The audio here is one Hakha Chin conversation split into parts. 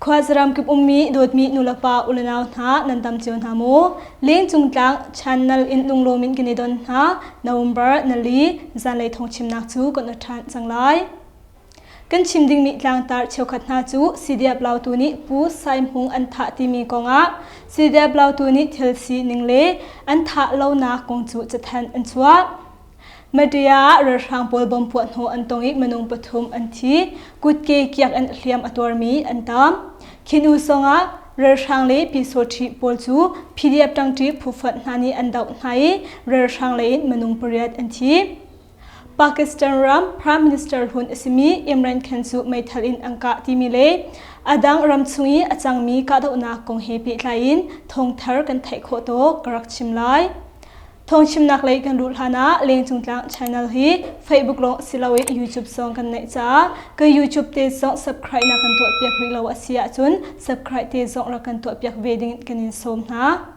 Khuazaram kip ummi dawtmi nulepa ulenau hna nan dam cio hna maw? Lengcung tlang channel in lunglawm in kan i don hna. November nali zanlei thawngchimnak cu kan ot ṭhan cang lai. Kan chim dingmi tlangtar cheukhat hna cu CDF Lautu nih Pu Sai Hmung an thah timi kongah CDF Lautu nih thil sining le an thah lonak kong cu cathanh an chuah. Media ah ralhrang pawl bom puah hnawh an tong i minung pathum an thi. Kutke kiak in hliam a tuarmi an tam. Khin U songah ralhrang le Pyisawṭhi pawl cu PDF ṭangṭi phufonh hna nih an doh hna i ralhrang lei in minung pariat an thi. Pakistan ram Prime Minister hlun a simi Imran Khan cu meithal in an kah timi le a dang ram chung i a cangmi kahdohnak kong he pehtlai in thawngthar kan theih khawh tawk ka rak chim lai. Thawngchimnak lei kan luh hlan ah Lengcung Tlang channel hi Facebook lawng si loin YouTube zong kan neih caah kan YouTube te zong subscribe na kan tuah piak rih lo a si ahcun subscribe te zong rak kan tuah piak ve ding kan in sawm hna.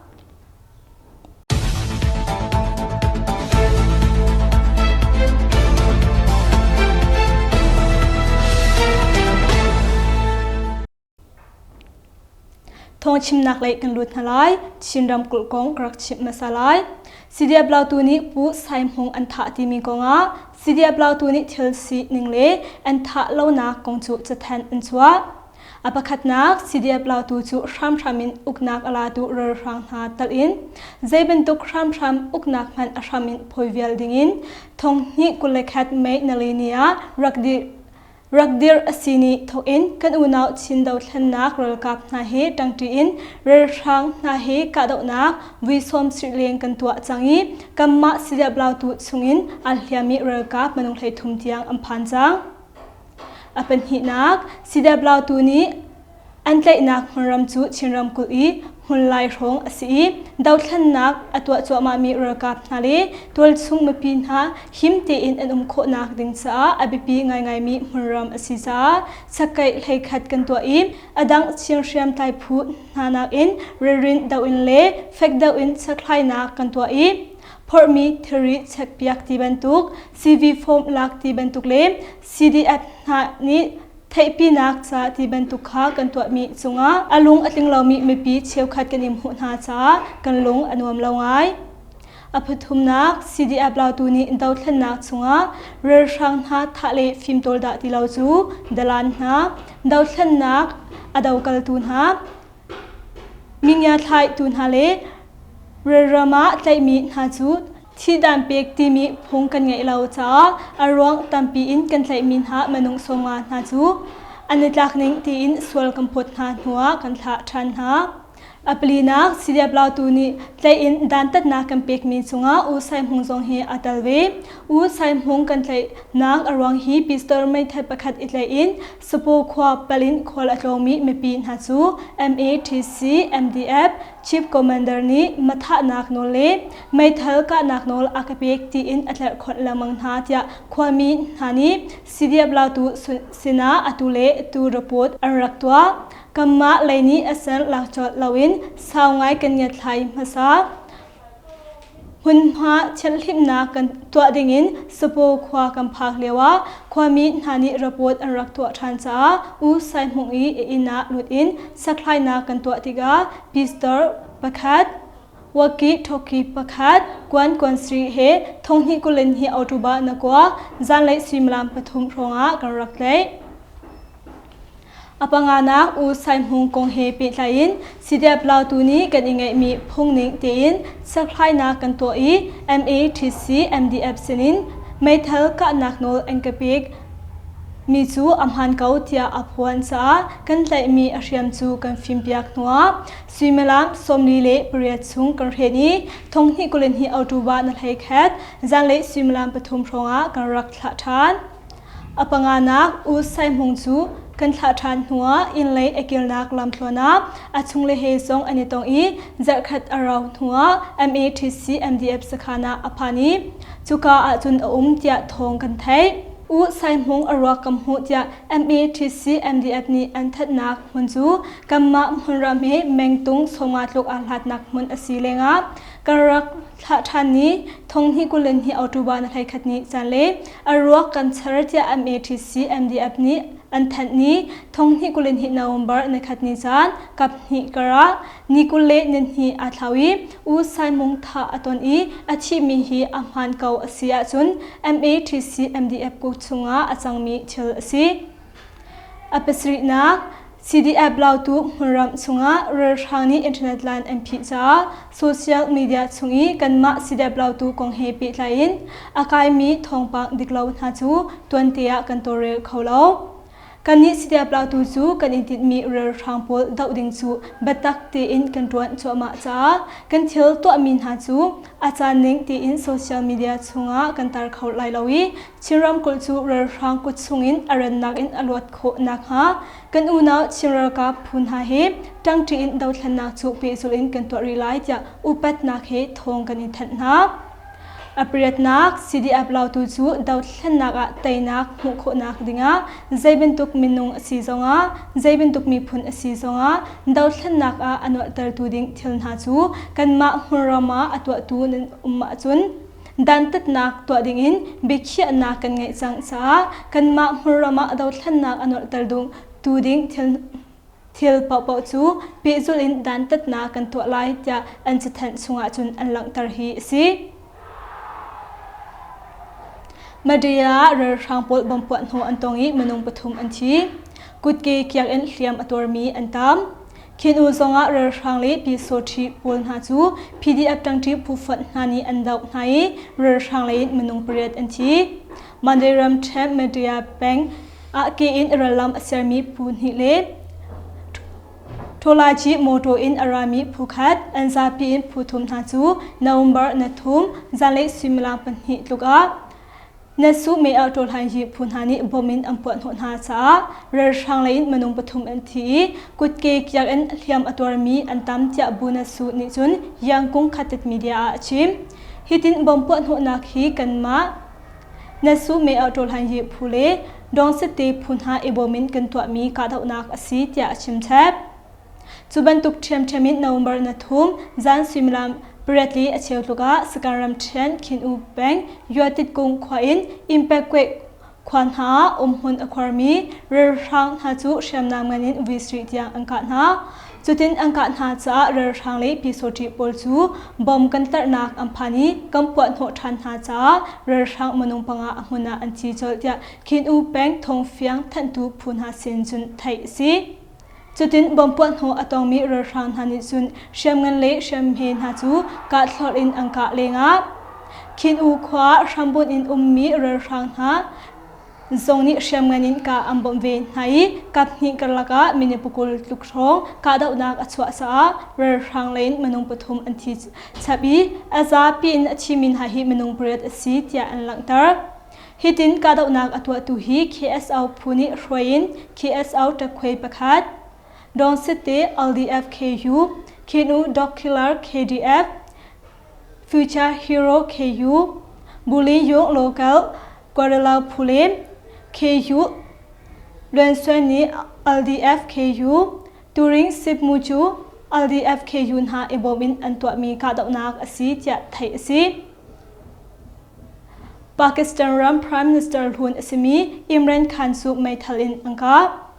Thawngchimnak lei kan lut hna lai. Chin ramkulh kong ka rak chimh hmasa lai. CDF Lautu nih Pu Sai Hmung an thah timi kongah CDF Lautu nih thil sining le an thah lonak kong cu cathanh an chuah. A pakhatnak CDF Lautu cu hramhram in uknak a latu ralhrang hna tal in zei bantuk hramhram uknak hmanh a hram in phawi vial dingin thong hnih 21 May nali ni ah rak dirh Rak dirh a si ni thawk in kan unau Chin dothlennak ralkap hna he ṭangṭi in ralhrang hna he kahdohnak vui sawmsarih leng kan tuah cang i kanmah Sidiap Lautu chungin aa hliammi ralkap minung 33 tiang an phan cang. A pahnihnak, Sidiap Lautu nih An tlaihnak hmunram cu Chin ramkulh i hmunlai hrawng a si i dothlennak a tuah cuahmahmi ralkap hna le tualchung mipi hna him tein an um khawhnak ding caah a biapi ngaingaimi hmunram a si caah chakkeih hleikhat kan tuah i a dang Chin hriamtlai phu hna nakin rilrin doh in le fek deuh in chekhlainak kan tuah i phorhmi thilri chekpiak ti bantuk CV form lak ti bantuk le CDF hna nih Theihpinak ca ti bantuk kha kan tuahmi cungah a lung a tling lomi mipi cheukhat kan i hmuh hna caah kan lung a nuam lo ngai. A phuthumnak CDF Lautu nih dothlennak chungah ralhrang hna thah le fimtawl dah ti lo cu dalan hna, dothlennak a dokaltu hna, mingiathlaitu hna le rilram ah tlaihmi hna cu thihdan pek timi phung kan ngeih lo caah a ruang tampi in kan tlaihmi hna minung 50 hna cu an i tlak ning tiin sual kan phawt hna hnuah kan thlah ṭhan hna. A palinak CDF Lautu nih tlaih in dantatnak kan pekmi cungah U Sai Hmung zong hi aa tel ve. U Sai Hmung kan tlaihnak a ruang hi pistol meithal pakhat i tlaih in Sapaw khua pal in khual a tlawngmi mipi hna cu MATC MDF Chief Commander nih mathahnak nawl le meithal kahnak nawl a ka pek tiin a tlerhkhonh lengmang hna tiah khuami hna nih CDF Lautu sinah atu le tu report an rak tuah. Kanmah lei nih a ser lak colh loin sau ngai kan ngiatthlai hmasa. Hmunhma thianhhlimhnak kan tuah dingin Sapaw khua kan phak lioah khuami hna nih report an rak tuah ṭhan caah U Sai Hmung i a inn ah lut in sakhlainak kan tuah tikah pistol pakhat, walkie-talkie pakhat, kuan kuan sri he thonghnih kulin hi October na kua zanlei suimilam pathum hrawngah kan rak tlaih. A panganak U Sai Hmung kong he pehtlai in CDF Lautu nih kan i ngeihmi phungning tein serhlainak kan tuah i MATC MDF sinin meithal kahnak nawl an ka pek mi cu a hmaan ko tiah a phuan caah kan tlaihmi a hriam cu kan fimpiak hnuah suimilam 48 chung kan hren i thonghnih 22 October na hlei khat zanlei suimilam pathum hrawngah kan rak thlah ṭhan. A panganak U Sai Hmung cu kan thlah ṭhan hnuah innlei a kirnak lamthluan ah a chungle he zong an i tong i zarhkhat a rauh hnuah MATC MDF sakhan ah a phan i cuka ahcun a um tiah thawng kan theih. U Sai Hmung a ruak kan hmuh tiah MATC MDF nih an thanhnak hmun cu kanmah hmunram he mengtung 50 tluk aa hlatnak hmun a si lengah kan rak thlah ṭhan ni thonghnih 22 October na 11 ni caan le a ruak kan char tiah MATC MDF nih. an thanh ni thonghnih 22 November nikhat ni caan kap hnih karah ni 22 aa thlau i U Sai Mung thah a ton i a thihmi hi a hmaan ko a si ahcun MATC MDF kuk chungah a cangmi thil a si. A pasarihnak, CDF Lautu hmunram chungah ralhrang nih internet line an phih caah social media chung i kanmah CDF Lautu kong he pehtlai in a kaimi thawngpang diklo hna cu tuante ah kan tawlrel kho lo. Kannih CDF Lautu cu kan i tinhmi ralhrang pawl doh ding cu biatak tein kan ṭuan cuahmah caah kan thil tuahmi hna cu a caan ning tein social media chungah kan tar kho lai lo i Chin ramkulh cu ralhrang kut chungin a rannak in a luat khawh nakhnga kan unau Chin ralkap phu hna he ṭangṭi in dothlennak cu pehzulh in kan tuah rih lai tiah upatnak he thawng kan in thanh hna. A pariatnak CDF Lautu cu dothlennak ah teinak hmuh khawhnak dingah zei bantuk minung a si zongah zei bantuk miphun a si zongah dothlennak ah a nualhtertu ding thil hna cu kanmah hmunram ah a tuahtu nan um ahcun dantatnak tuah dingin biakhiahnak kan ngeih cang caah kanmah hmunram ah dothlennak a nolhter tu ding thil thil paohpaoh cu pehzulh in dantatnak kan tuah lai tiah an cathanh chungah cun an langhter hi a si. Madrid ah ralhrang pawl bomb puah hnawh an tong i minung pathum an thi. Kutke kiak in hliam a tuarmi an tam. Khin-U zongah ralhrang le Pyisawṭhi pawl hna cu PDF ṭangṭi phu fonh hna nih an doh hna i ralhrang lei in minung pariat an thi. Mandalay ramṭhen Media peng ah ke in rallam a sermi phu hnih le Tholaci mawṭaw in a rami phu khat an zapi in phu thum hna cu November na thum zanlei suimilam pahnih tluk ah Natsu mei ah ṭawlhai hi phu hna nih bom in an puahhnawh hna caah ralhrang lei in minung pathum an thi i kutke kiak in hliam a tuarmi an tam tiah Bu Natsu nih cun Yangkung Khatit media ah a chim. Hitin bom puahhnawhnak hi kanmah Natsu mei ah ṭawlhai hi phu le Dawngsette phu hna i bawm in kan tuahmi kahdohnak a si tiah a chim chap. Cu bantuk ṭhiamṭhiam in November na thum zan suimilam pariat li a cheu tluk ah Sakan ramṭhen Khin-U peng Yuatitkung khua in Impekwe khua hna ah umhmun a khuarmi ralhrang hna cu hriamnam ngan in vui sarih tiang an kah hna. Cutin an kah hna caah ralhrang le pyisawṭih pawl cu bom kan tlarhnak an phan i kan puahhnawh ṭhan hna caah ralhrang minung panga a hmun ah an thi colh tiah Khin-U peng thawngfiang thanhtu phu hna sin cun theih a si. Cutin bomb puahhnawh a tongmi ralhrang hna nih cun hriamngan le hriamhme hna cu kahthlorh in an kah lengah Khin-U khua hrambunh in ummi ralhrang hna zong nih hriamngan in kah an bawmh ve hna i kaphnih karlak ah minung pakul tluk hrawng kahdohnak a chuah caah ralhrang lei in minung pathum an thi chap i a zapi in a thimi hna hi minung pariat a si tiah an langhter. Hitin kahdohnak a tuahtu hi KSO phu nih hruai in KSO ṭakkhuai pakhat, Dawngsitte LDF KU, Kinu Dog Killer KDF, Future Hero KU, Bully Yung Local Guerrilla phu le KU Luansuan nih LDF KU, Turing Sipmu cu LDF KU hna i bawm in an tuahmi kahdohnak a si tiah theih a si. Pakistan ram Prime Minister hlun a simi Imran Khan cu meithal in an kah.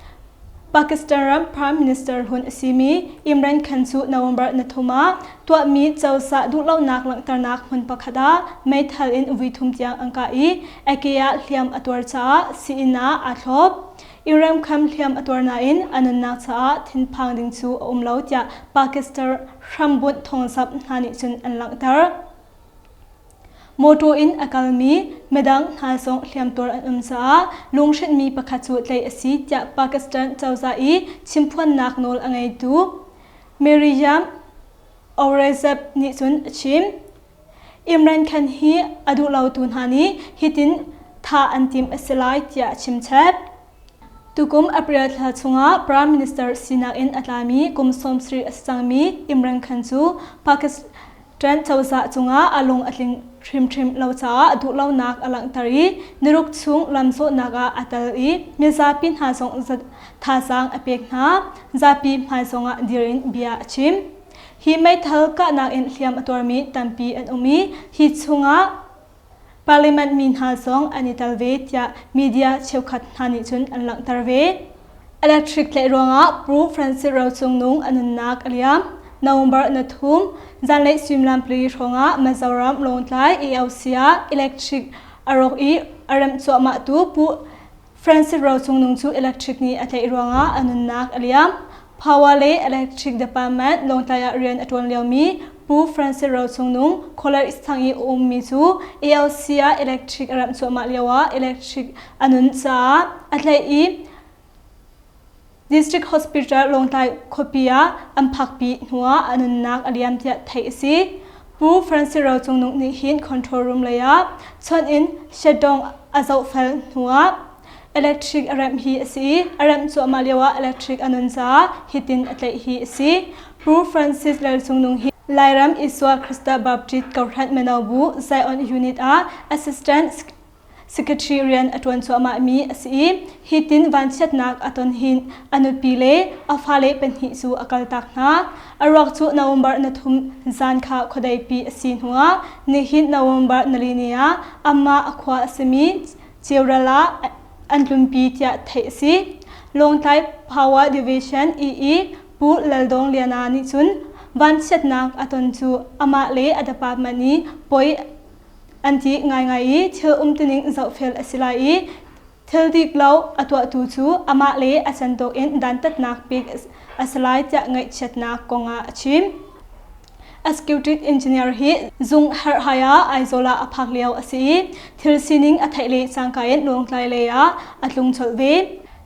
Pakistan ram Prime Minister hlun a simi Imran Khan cu November na thum ah tuahmi cozah duhlonak langhternak hmun pakhat ah meithal in vuithum tiang an kah i a ke ah hliam a tuar caah sii-inn ah aa thlop. Imran Khan hliam a tuar nain a nunnak caah thinphang ding cu a um lo tiah Pakistan hrambunh thawngzamh hna nih cun an langhter. Mawṭaw in a kalmi midang hna zong hliamtuar an um caah lunghrinhmi pakhat cu tlaih a si tiah Pakistan cozah i chimphuannak nawl a ngeitu Maryam Aurangzeb nih cun a chim. Imran Khan hi a duhlotu hna nih hitin thah an timh a si lai tiah a chimchap. Tukum April thla chungah Prime Minister sinak in a tlami kum 70 a si cangmi Imran Khan cu Pakistan cozah cungah a lung a tling hrimhrim lo caah duhlonak a langhter i niruk chung lamzawhnak ah a tel i mizapi hna zong thazaang a pek hna. Zapi hmai zongah dir in bia a chim. Hi meithal kahnak in hliam a tuarmi tampi an um i hi chungah. Parliament mi hna zong an i tel ve tiah media cheukhat hna nih cun an langhter ve. Electric tlaih ruangah Pu Francis Rocung Nung a nunnak a liam. November na thum, zanlei suimilam pali hrawngah Mizoram Lawngtlai AOC ah electric a rawk i a remh cuahmahtu Pu Francis Rocung Nung cu electric nih a tlaih ruangah a nunnak a liam. Power le Electric Department Lawngtlai ah rian a ṭuan liomi Pu Francis Rocung Nung College sang i a ummi cu AOC ah electric a remh cuahmah lioah electric a nun caah a tlaih i District Hospital Lawngtlai khuapi ah an phakpi hnuah a nunnak a liam tiah theih a si. Pu Francis Rocung Nung nih hin control room lei ah chawnh in shutdown a zohfel hnuah electric a remh hi a si i a remh cuahmah lioah electric a nun caah hitin a tlaih hi a si. Pu Francis Lalcung Nung hi Lairam Isua Krista Baptist Kohhran Mino Bu Zion Unit ah Assistant Secretary rian a ṭuan cuahmahmi a si i hitin vanchiatnak a ton hin a nupi le a fale pahnih cu a kaltak hna. A ruak cu November na thum zan kha khuadeipi a si hnuah nihin November nali ni ah amah a khua a simi Ceural ah an tlunpi tiah theih a si. Lawngtlai Power Division EE Pu Laldawng Liana nih cun vanchiatnak a ton cu amah le a department i poi an ti ngaingai i thil umtuning zohfel a si lai i thil dik lo a tuahtu cu amah le a cantawk in dantatnak pek a si lai tiah ngaihchiatnak kongah a chim. Executive engineer hi zung herhhai ah Aizawl ah a phak lio a si i thil sining a theih le cangka in Lawngtlai lei ah a tlung colh ve.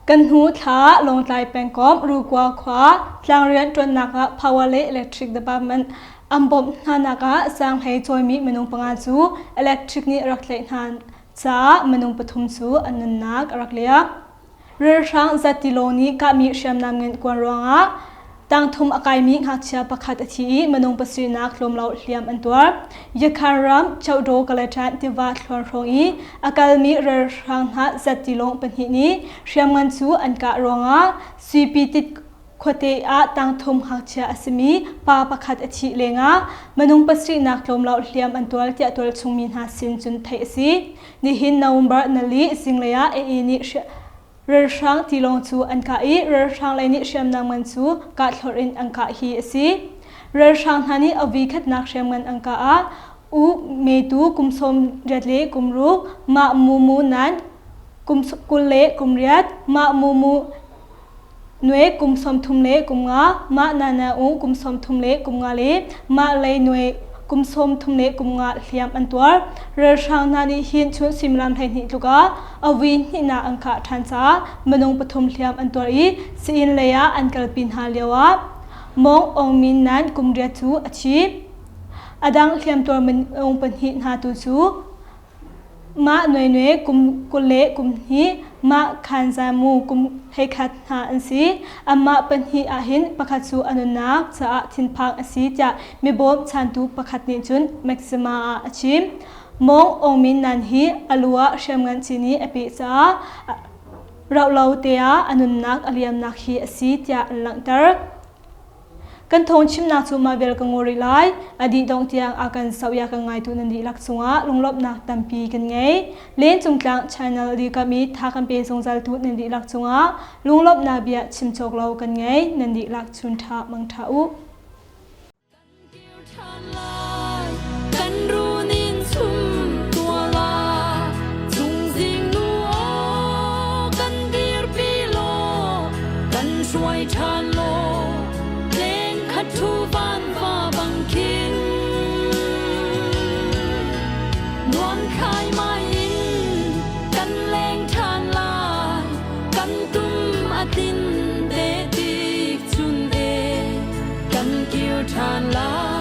Kan hnu thla Lawngtlai pengkomh Rukua khua tlangrian ṭuannak ah Power le Electric Department An bawmh hnanak ah zaanghlei cawimi minung panga cu electric nih a rak tlaih hna caah minung pathum cu an nunnak a rak liam. Ralhrang zattilawng nih kahmi hriamnam ngan kuan ruangah tangthum a kaimi ngakchia pakhat a thi i minung pasarihnak tlawmlo hliam an tuar. Yakhan ram Chohdaw Kalatan tiva thluan hrawng i a kalmi ralhrang hna zattilawng pahnih nih hriamngan cu an kah ruangah Suipi tit Khuate ah tangthum ngakchia a simi pa pakhat a thih lengah minung pasarihnak tlawmlo hliam an tuar tiah tualchungmi hna sin cun theih a si. Nihin November nali zinglei ah AA nih ralhrang tilawng cu an kah i ralhrang lei nih hriamnam ngan cu kahthlorh in an kah hi a si. Ralhrang hna nih a voikhatnak hriamngan an kah ah U Metu kum 18 le kum ruk, Mah Mu Mu Nan kum 20 le kum riat, Mah Mu Mu Nue kum 30 le kum nga, mah Nana U kum 30 le kum nga le mah Lei Nue kum 30 le kum nga hliam an tuar. Ralhrang hna nih hin chun suimilam 12 tluk ah a vui hnihnak an kah ṭhan caah minung pathum hliam an tuar i sii-inn lei ah an kalpi hna lio ah Mong Aung Min Nan kum riat cu a thi. A dang hliamtuar minung pahnih hna tu cu Mah Noenue kum 20 le kum hnih, mah Khanzamu kum 11 hna an si. Anmah pahnih ahhin pakhat cu a nunnak caah thinphang a si tiah mibawm chantu pakhat nih cun Maxima ah a chim. Mong Aung Min Nan hi a lu ah hriamngan cini a peh caah rauh lo te ah a nunnak a liamnak hi a si tiah an langhter. Kan thawngchimnak cu mah vial ka ngaw rih lai. A dih dongh tiang a kan soh ya kan ngaitu nan dihlak cungah lunglawmhnak tampi kan ngei. Lencung Tlang Channel dirkamh i tha kan pe zungzaltu nan dihlak cungah lunglawmhnak bia chim cawk lo kan ngei. Nan dihlak chun ṭha mang ṭha u. Kan runin chum tuala chungzing nu aw kan dirpi law kan hruai ṭhan law leng khat thu van va bang khin nuam khai mai in kan leng ṭhan lai kan tum a tin te tik chun e kan kir ṭhan lai.